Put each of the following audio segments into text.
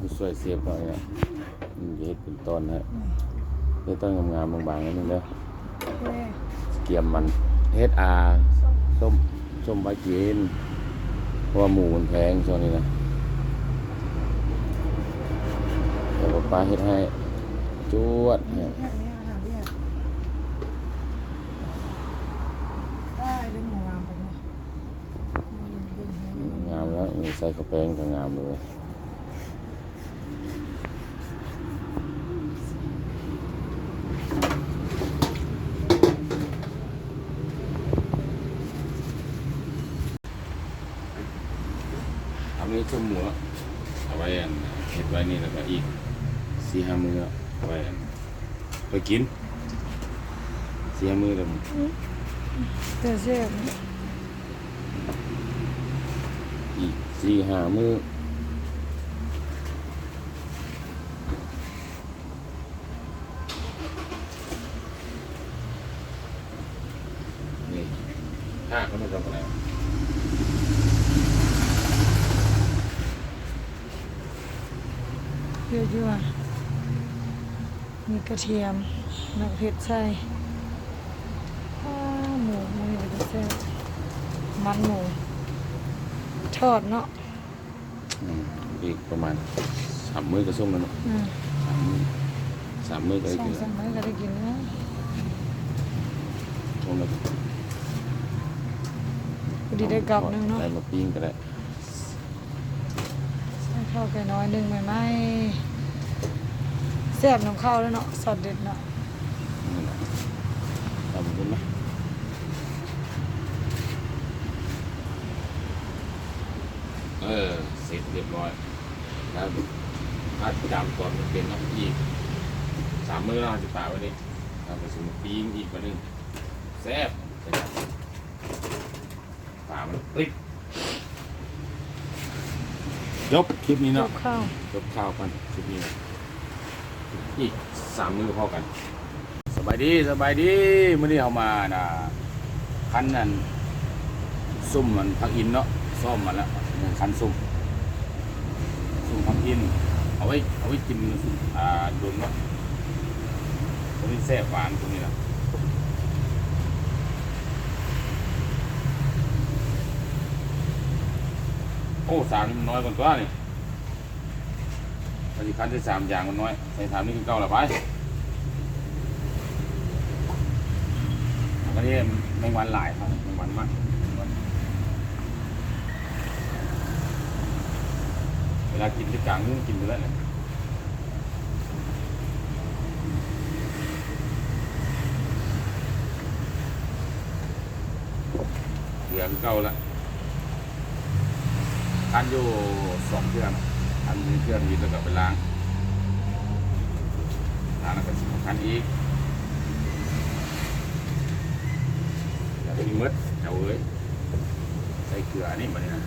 ຜູ້ຊ່ວຍເຊຟເຮົານີ້ນະ ມັນຈະເຮັດເປັນຕອນໃຫ້ ເຮັດຕອນງາມໆ ບາງໆ ໜ້ອຍໜຶ່ງເດີ. ໂອເຄ ກຽມມັນ ເຮັດ ອ່າ ສົ້ມ ສົ້ມໄວ້ກິນ ເພາະວ່າໝູມັນແພງຊ່ວງນີ້ນະ. ແລ້ວກໍປ້າເຮັດໃຫ້ ຈວດໃຫ້ ງາມແລ້ວ ນີ້ໃສ່ເຂົ້າແປ້ງກໍງາມເລີຍ. ເອົາໄວ້ຕົ້ມໝູເນາະ ເອົາໄວ້ອັນ ເຮັດໄວ້ນີ້ ແລ້ວກໍອີກສີ່ຫ້າມື້ເນາະ ເອົາໄວ້ອັນ ໄປກິນ ສີ່ຫ້າມື້ແລ້ວ ອືມ ແຕ່ແຊບ ອີກສີ່ຫ້າມື້. ນີ້ ຖ້າເຂົາເຈົ້າບໍ່ໄດ້ ເຍອະຢູ່ຫວາ? ມີກະທຽມ ແລ້ວເຜັດໃສ່. ອ້າ ໝູ ໝູນີ້ເປັນຕາແຊບ ມັນໝູທອດເນາະ. ອືມ ອີກປະມານສາມມື້ກໍສົມແລ້ວເນາະ. ອືມ ສາມມື້ ສາມມື້ກໍໄດ້ກິນ ສອງສາມມື້ກໍໄດ້ກິນແລ້ວ ສົມແລ້ວ. ພໍດີໄດ້ກັບໜຶ່ງເນາະ ໄດ້ມາປີ້ງກໍໄດ້. ໃສ່ເຂົ້າໄກ່ນ້ອຍໜຶ້ງໃໝ່ໆ ແຊບນຳເຂົ້າເລີຍເນາະ ຊອດເດັດເນາະ. ນີ້ແຫຼະ ຕຳຂຶ້ນມາ ເອີ ເສັດຮຽບຮ້ອຍແລ້ວ. ຖ້າຈຳຕອນມັນເປັນເນາະ ອີກສາມມື້ເນາະ ເຮົາຊິປະໄວ້ນີ້ ເຮົາກໍຊິມາປີ້ງອີກບາດໜຶ່ງ ແຊບ. ປາມັນຕິດ. ຈົບຄລິບນີ້ເນາະ ຈົບຂ່າວ ຈົບຂ່າວກັນຄລິບນີ້ ອີກສາມມື້ພໍ້ກັນ. ສະບາຍດີ ສະບາຍດີ ມື້ນີ້ເຮົາມາ ອັນ ຄັ້ນອັນ ຊຸມອັນ ຜັກອິນເນາະ ຊ້ອມມາແລ້ວ ຄັ້ນຊຸມ ຊຸມຜັກອິນ ເອົາໄວ້ ເອົາໄວ້ກິນ ອ່າ ດົນເນາະ ໂຕນີ້ແຊບຫວານ ໂຕນີ້ນະ. ໂອ້ ສາມນີ້ມັນນ້ອຍກວ່າຕົວະນີ້ ຄັນຊິຄັ້ນໃສ່ສາມຢ່າງມັນນ້ອຍ ໃສ່ສາມນີ້ຄືເກົ່າລະໄປ. ອັນນີ້ແມງວັນຫຼາຍ ແມງວັນມັກ ເວລາກິນແຕ່ກາງມຸ້ງກິນໄປແລ້ວນີ້ ເຫຼືອຄືເກົ່າລະ. ຄັ້ນຢູ່ສອງເທື່ອນະ ຄັ້ນໜຶ່ງເທື່ອນີ້ ແລ້ວກໍໄປລ້າງ ລ້າງແລ້ວກໍຊິມາຄັ້ນອີກ ແລ້ວກໍມີໝົດ ເຈົ້າເອີຍ ໃສ່ເກືອອັນນີ້ບາດນີ້ນະ.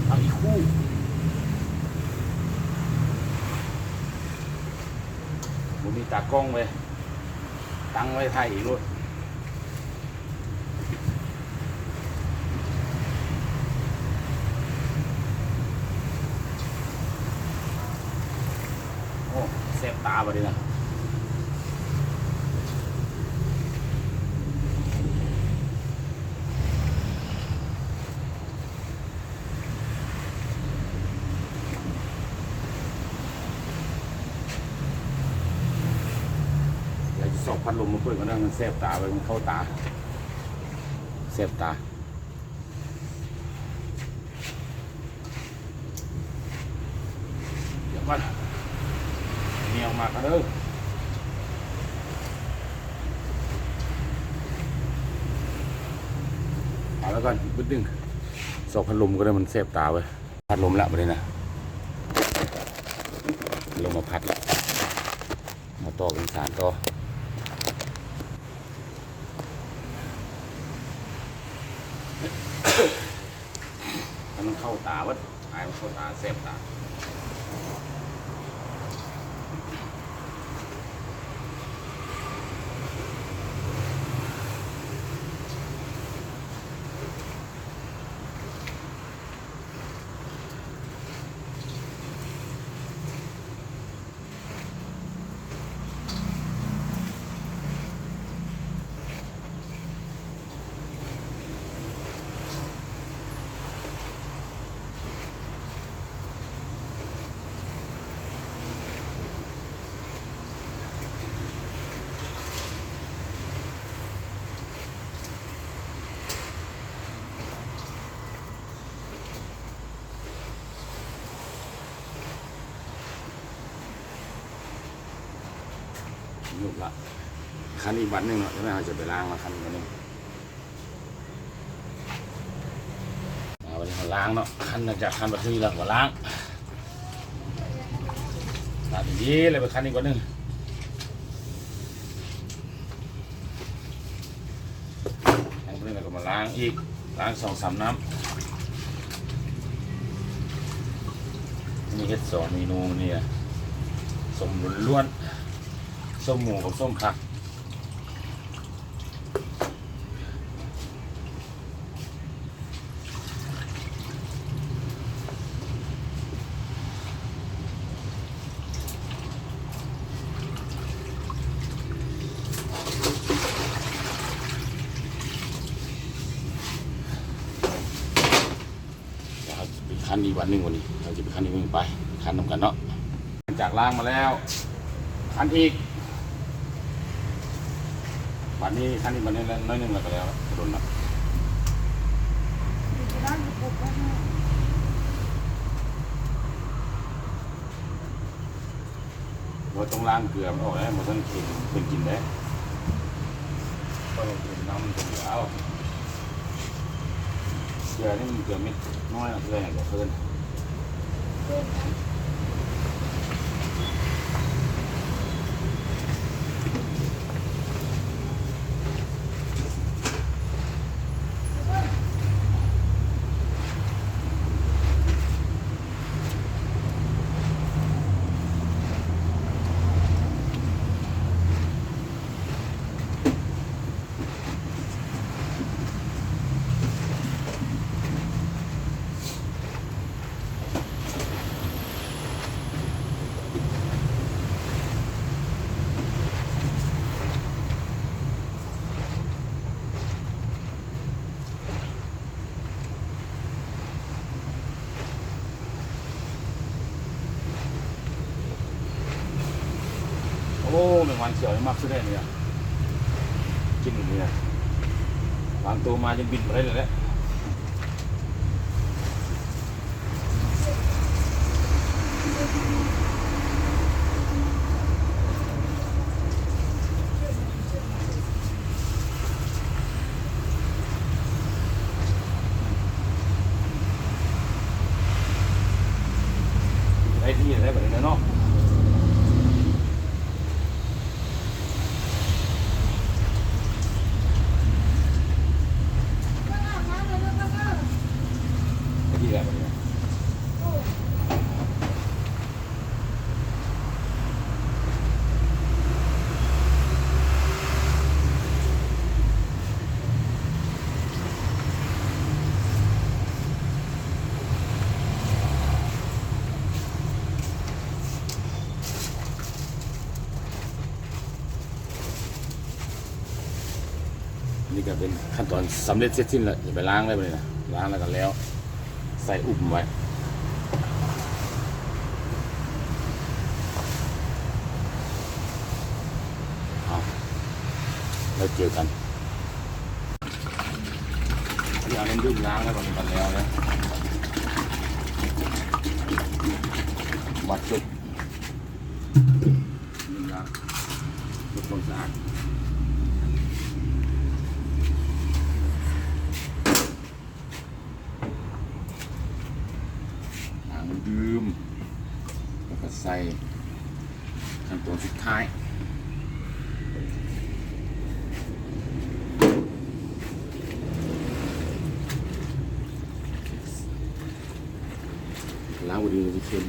ເອົາອີກຄູ່ ບໍ່ມີຕາກ້ອງເວີຍ ຕັ້ງໄວ້ຖ່າຍເອງໂລດ. ໂອ້ ແສບຕາບາດນີ້ນະ. ຊອກພັດລົມມາເປີດກ່ອນເດີ ມັນແສບຕາເວີຍ ມັນເຂົ້າຕາ ແສບຕາ. ດຽວກ່ອນ ນີ້ອອກມາກ່ອນເດີ ເອົາໄວ້ກ່ອນ ບຶດໜຶ່ງ ຊອກພັດລົມກ່ອນເດີ ມັນແສບຕາເວີຍ. ພັດລົມລະບາດນີ້ນະ ລົມມາພັດລະ ມາຕໍ່ກັນສານຕໍ່. ມັນເຂົ້າຕາເບິດ ອາຍມັນເຂົ້າຕາ ແສບຕາ. ຍຸບລະ ຄັນອີກບາດໜຶ່ງເນາະ ຈັ່ງໃດເຮົາຈະໄປລ້າງມາຄັນອີກບາດໜຶ່ງ. ອ່າ ບາດນີ້ເຮົາລ້າງເນາະ ຄັນ ຫຼັງຈາກຄັນບັດນີ້ແລ້ວກໍລ້າງ ລ້າງດີໆ ແລ້ວໄປຄັນອີກບາດໜຶ່ງ. ຫຼັງຈາກນັ້ນກໍມາລ້າງອີກ ລ້າງສອງສາມນ້ຳ. ນີ້ເຮັດສອງເມນູມື້ນີ້ ສົ້ມລ້ວນໆ ສົ້ມໝູກັບສົ້ມຜັກ. ເຮົາຈະໄປຄັນອີກວັນໜຶ່ງ ວັນນີ້ເຮົາຈະໄປຄັນອີກວັນໜຶ່ງ ໄປຄັນນຳກັນເນາະ. ຫຼັງຈາກລ້າງມາແລ້ວ ຄັນອີກ ບາດນີ້ຄັນອີກບາດໜຶ່ງ ໜ້ອຍໜຶ່ງແລ້ວກໍແລ້ວ ບໍ່ດົນລະ. ບໍ່ຕ້ອງລ້າງເກືອມັນອອກເດ້ ບໍ່ທັນເຄັມເພິ່ນກິນເດ້ ຕ້ອງເປັນນ້ຳເປັນເຫຼືອເອົາ. ເກືອນີ້ມັນເກືອເມັດນ້ອຍເນາະ ເກືອຫຍັງກໍເອີ້ນ. ໂອ້ ແມງວັນຂຽວນີ້ມັກສຸດແລ້ວນີ້ ກິນນີ້ນະ ບາງໂຕມາຈົນບິນບໍ່ໄດ້ເລີຍແຫຼະ. ໄດ້ທີ່ແລ້ວບັດນີ້ເນາະ ໄດ້ທີ່ແລ້ວບັດນີ້. ນີ້ກໍເປັນຂັ້ນຕອນສຳເລັດເສັດສິ້ນແລ້ວ ຈະໄປລ້າງແລ້ວບັດນີ້ນະ ລ້າງແລ້ວກໍແລ້ວ ໃສ່ອຸ້ມໄວ້. ເອົາ ແລ້ວເຈີກັນ. ອັນນີ້ເອົານ້ຳດື່ມລ້າງແລ້ວ ບັດນີ້ບັດແລ້ວເດີ ບັດຈົບ ນ້ຳດື່ມລ້າງ ເພື່ອຄວາມສະອາດ. ນ້ຳດື່ມ ແລ້ວກໍໃສ່ຂັ້ນຕອນສຸດທ້າຍ ລ້າງບໍ່ດີມັນຊິເຄັມ.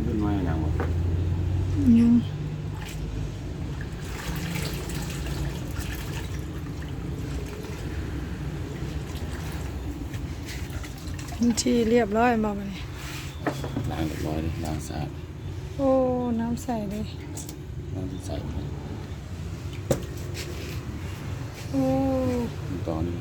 ເປັນໜ້ອຍຫຍັງບໍ່? ຍັງ. ເປັນທີ່ລຽບຮ້ອຍບໍ່ບັດນີ້? ລ້າງລຽບຮ້ອຍເລີຍ ລ້າງສະອາດ. ໂອ້ ນ້ຳໃສເລີຍ ນ້ຳໃສ. ໂອ້ ຕອນນີ້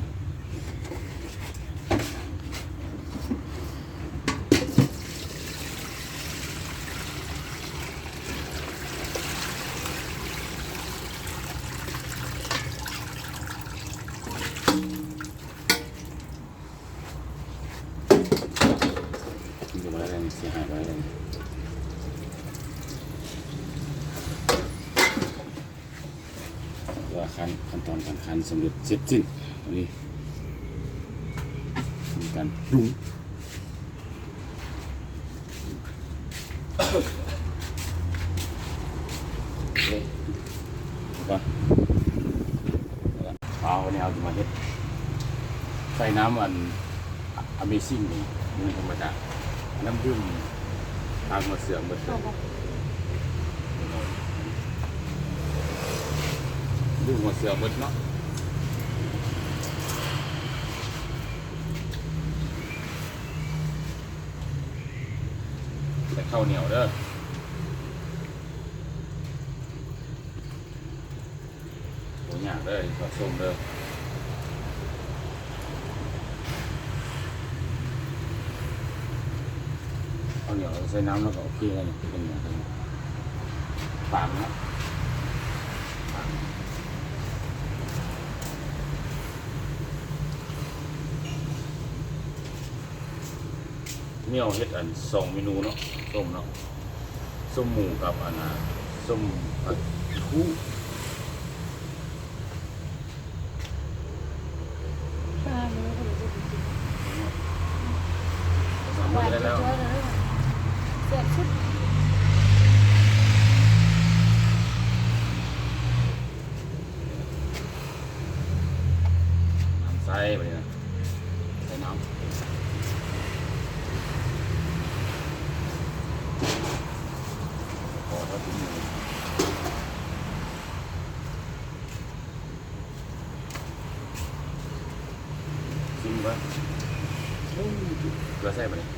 ກິນກັບອາຫານ ເສຍຫາຍໄປແລ້ວ. ວ່າຂັ້ນ ຂັ້ນຕອນການຄັ້ນສຳເລັດເສັດສິ້ນ. ອັນນີ້ມີການປຸງ ເອົາ ວັນນີ້ເຮົາຈະມາເຮັດ ໃສ່ນ້ຳອັນ Amazing ນີ້ ມັນທຳມະດາ ນ້ຳດື່ມ ທາງຫົວເສືອໝົດເລີຍ ດື່ມຫົວເສືອໝົດເນາະ. ໃສ່ເຂົ້າໜຽວເດີ. ບໍ່ຍາກເດີ ເຂົ້າສົ້ມເດີ. ເຂົ້າໜຽວໃສ່ນ້ຳແລ້ວກໍໂອເຄແລ້ວນີ້ ເປັນຫຍັງ ປາງເນາະ ປາງ. ມື້ນີ້ເຮົາເຮັດອັນສອງເມນູເນາະ ຕົ້ມເນາະ ສົ້ມໝູກັບອັນນ່າ ສົ້ມຜັກຂີ້ຫູ. ສາມມື້ໄດ້ແລ້ວ ແຊບສຸດ. ນ້ຳໃສ່ ບັດນີ້ນະ ໃສ່ນ້ຳ ພໍເທົ່າກິນ. ຊີມກ່ອນ ເກືອໃສ່ບັດນີ້.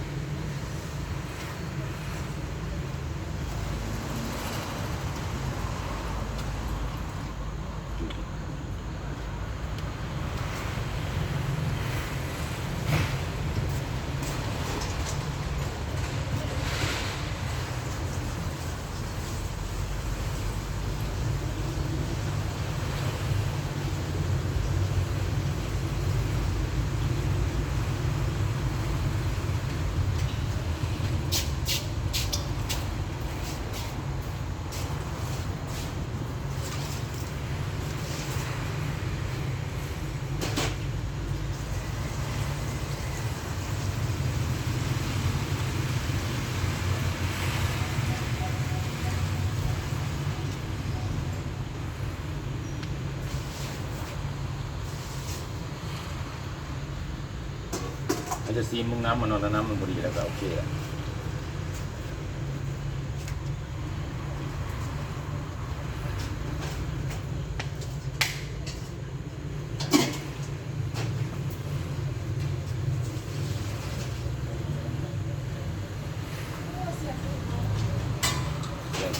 ເຮົາຈະຊີມເບິ່ງນ້ຳມັນເນາະ ຖ້ານ້ຳມັນບໍ່ດີແລ້ວກໍໂອເຄແລ້ວ.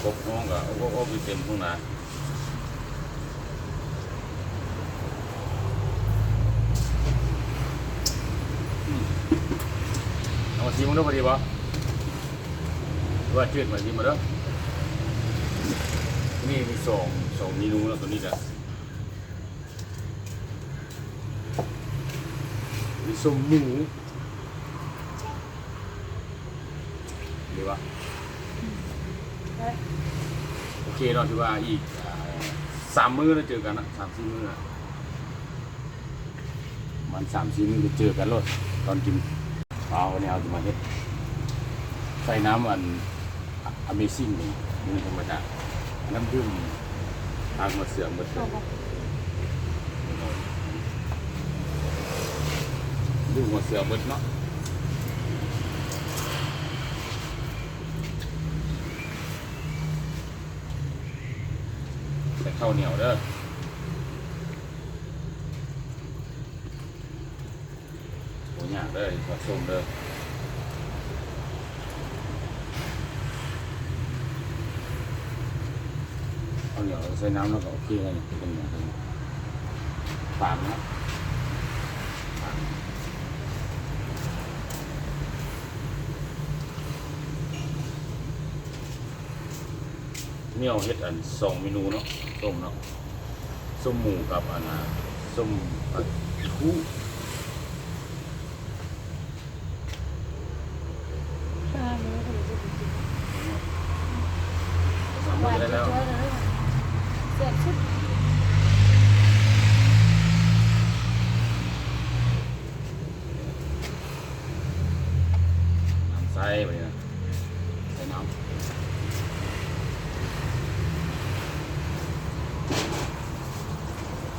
ກົບຫ້ອງກໍອອກໆຢູ່ເຕັມທົ່ງນາ. ອືມ ເອົາມາຊີມເບິ່ງດູ ພໍດີບໍ່? ຫຼືວ່າຈືດ? ມາຊີມເບິ່ງເດີ. ນີ້ມີສອງ ສອງເມນູເນາະ ໂຕນີ້ກະ ມີສົ້ມໝູ ດີບໍ່? ອືມ ໄດ້ ໂອເຄເນາະ ຖືວ່າອີກ ອ່າ ສາມມື້ແລ້ວເຈີກັນນະ ສາມສີ່ມື້ນະ ມັນສາມສີ່ມື້ກໍເຈີກັນໂລດຕອນກິນ. ເອົາ ວັນນີ້ເຮົາຈະມາເຮັດ ໃສ່ນ້ຳອັນ ອາເມຊິງນີ້ ມັນທຳມະດາ ນ້ຳດື່ມ ທາງຫົວເສືອໝົດເລີຍ ດື່ມຫົວເສືອໝົດເນາະ. ໃສ່ເຂົ້າໜຽວເດີ. ບໍ່ຍາກເດີ ທາສົ້ມເດີ. ເອົາໜຽວໃສ່ນ້ຳແລ້ວກໍໂອເຄແລ້ວນີ້ ເປັນຫຍັງ ຕາມນະ ຕາມ. ນີ້ເຮົາເຮັດອັນສອງເມນູເນາະ ສົ້ມເນາະ ສົ້ມໝູກັບອັນນ່າ ສົ້ມຜັກຂີ້ຫູ້. ສາມມື້ກໍໄດ້ແລ້ວ ແຊບສຸດ. ນ້ຳໃສ່ ບາດນີ້ນະ ໃສ່ນ້ຳ ພ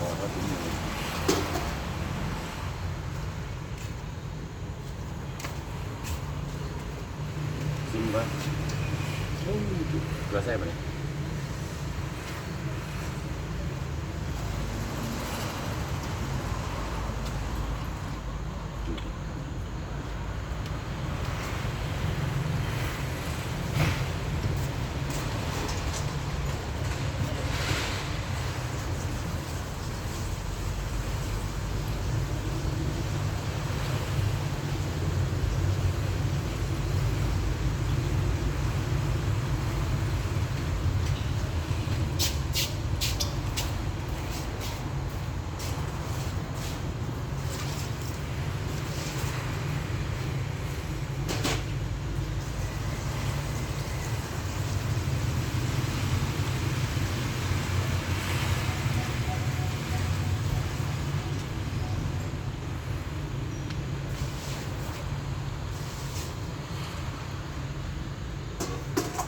ໍແລ້ວ ຊີມກ່ອນ. ໂອ້ ເກືອໃສ່ບາດນີ້.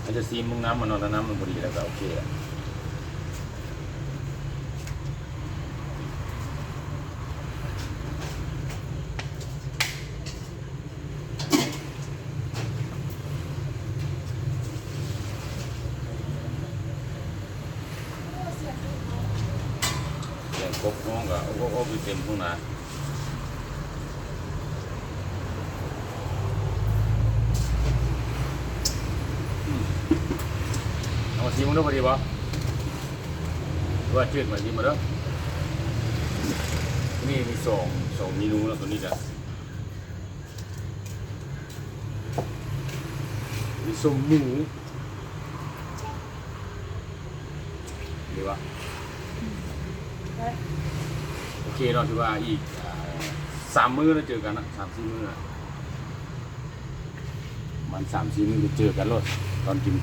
ອາດຈະຊີມເບິ່ງນ້ຳມັນເນາະ ຖ້ານ້ຳມັນບໍ່ດີແລ້ວກໍໂອເຄແລ້ວ. ສຽງກົບຮ້ອງກໍອອກໆຢູ່ເຕັມທົ່ງນາ. ອືມ ເອົາມາຊີມເບິ່ງດູ ພໍດີບໍ່? ຫຼືວ່າຈືດ? ມາຊີມເບິ່ງເດີ. ນີ້ມີສອງ ສອງເມນູເນາະ ໂຕນີ້ກະ ມີສົ້ມໝູ ດີບໍ່? ອືມ ໄດ້ ໂອເຄເນາະ ຖືວ່າອີກ ອ່າ ສາມມື້ແລ້ວເຈີກັນນະ ສາມສີ່ມື້ນະ ມັນສາມສີ່ມື້ກໍເຈີກັນໂລດຕອນກິນ.